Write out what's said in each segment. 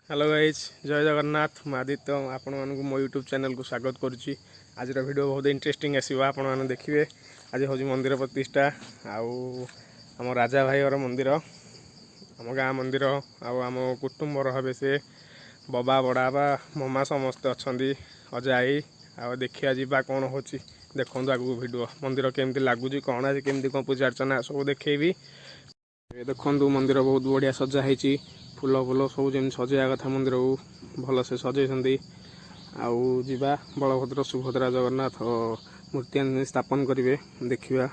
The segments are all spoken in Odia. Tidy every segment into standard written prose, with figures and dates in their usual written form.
ହ୍ୟାଲୋ ଗାଇଜ୍, ଜୟ ଜଗନ୍ନାଥ। ମୁଁ ଆଦିତ୍ୟ, ଆପଣମାନଙ୍କୁ ମୋ ୟୁଟ୍ୟୁବ୍ ଚ୍ୟାନେଲକୁ ସ୍ୱାଗତ କରୁଛି। ଆଜିର ଭିଡ଼ିଓ ବହୁତ ଇଣ୍ଟରେଷ୍ଟିଂ ଆସିବ, ଆପଣମାନେ ଦେଖିବେ। ଆଜି ହେଉଛି ମନ୍ଦିର ପ୍ରତିଷ୍ଠା ଆଉ ଆମ ରାଜା ଭାଇର ମନ୍ଦିର, ଆମ ଗାଁ ମନ୍ଦିର ଆଉ ଆମ କୁଟୁମ୍ବର ହେବେ ସେ। ବବା, ବଡ଼ାବାପା, ମମା ସମସ୍ତେ ଅଛନ୍ତି, ଅଜା, ଆଈ। ଆଉ ଦେଖିବା ଯିବା କ'ଣ ହେଉଛି। ଦେଖନ୍ତୁ ଆଗକୁ ଭିଡ଼ିଓ, ମନ୍ଦିର କେମିତି ଲାଗୁଛି, କ'ଣ ଆଜି କେମିତି କ'ଣ ପୂଜା ଅର୍ଚ୍ଚନା ସବୁ ଦେଖେଇବି। ଏ ଦେଖନ୍ତୁ, ମନ୍ଦିର ବହୁତ ବଢ଼ିଆ ସଜା ହେଇଛି। ଫୁଲ ଫୁଲ ସବୁ ଯେମିତି ସଜେଇବା କଥା ମନ୍ଦିରକୁ, ଭଲସେ ସଜେଇଛନ୍ତି। ଆଉ ଯିବା, ବଳଭଦ୍ର, ସୁଭଦ୍ରା, ଜଗନ୍ନାଥ ମୂର୍ତ୍ତି ଆଣି ସ୍ଥାପନ କରିବେ, ଦେଖିବା।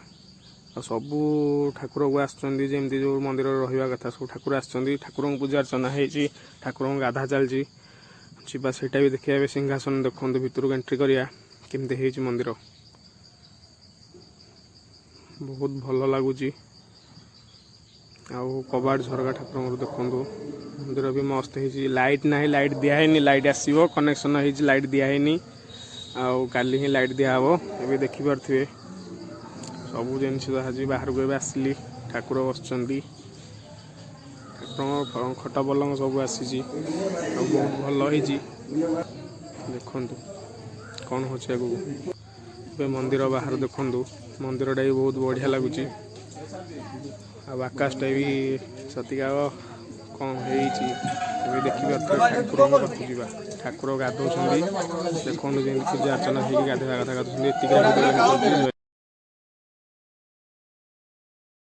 ଆଉ ସବୁ ଠାକୁରକୁ ଆସୁଛନ୍ତି, ଯେମିତି ଯେଉଁ ମନ୍ଦିରରେ ରହିବା କଥା ସବୁ ଠାକୁର ଆସିଛନ୍ତି। ଠାକୁରଙ୍କୁ ପୂଜା ଅର୍ଚ୍ଚନା ହେଇଛି, ଠାକୁରଙ୍କୁ ଗାଧା ଚାଲିଛି। ଯିବା, ସେଇଟା ବି ଦେଖିବା। ଏବେ ସିଂହାସନ ଦେଖନ୍ତୁ, ଭିତରକୁ ଏଣ୍ଟ୍ରି କରିବା, କେମିତି ହେଇଛି ମନ୍ଦିର। ବହୁତ ଭଲ ଲାଗୁଛି। ଆଉ କବାଟ ଝରକା ଠାକୁରଙ୍କର ଦେଖନ୍ତୁ। ମନ୍ଦିର ବି ମସ୍ତ ହେଇଛି। ଲାଇଟ୍ ନାହିଁ, ଲାଇଟ୍ ଦିଆହେଇନି, ଲାଇଟ୍ ଆସିବ। କନେକ୍ସନ୍ ହେଇଛି, ଲାଇଟ୍ ଦିଆହେଇନି, ଆଉ କାଲି ହିଁ ଲାଇଟ୍ ଦିଆହେବ। ଏବେ ଦେଖିପାରୁଥିବେ ସବୁ ଜିନିଷ ଆଜି ବାହାରକୁ ଏବେ ଆସିଲି। ଠାକୁର ବସିଛନ୍ତି, ଠାକୁରଙ୍କ ଖଟ ପଲଙ୍କ ସବୁ ଆସିଛି ଆଉ ବହୁତ ଭଲ ହେଇଛି। ଦେଖନ୍ତୁ କ'ଣ ହେଉଛି ଆଗକୁ। ଏବେ ମନ୍ଦିର ବାହାର ଦେଖନ୍ତୁ, ମନ୍ଦିରଟା ବି ବହୁତ ବଢ଼ିଆ ଲାଗୁଛି। ଆଉ ଆକାଶଟା ବି ସତିକା କ'ଣ ହେଇଛି ଏବେ ଦେଖିପାରୁଥିବେ। ଠାକୁରଙ୍କ ପାଖକୁ ଯିବା। ଠାକୁର ଗାଧଉଛନ୍ତି, ଦେଖନ୍ତୁ, ଯେମିତି ପୂଜା ଅର୍ଚ୍ଚନା ହେଇକି ଗାଧୋଇବା କଥା ଗାଧଉଛନ୍ତି। ଏତିକି। ଜୟ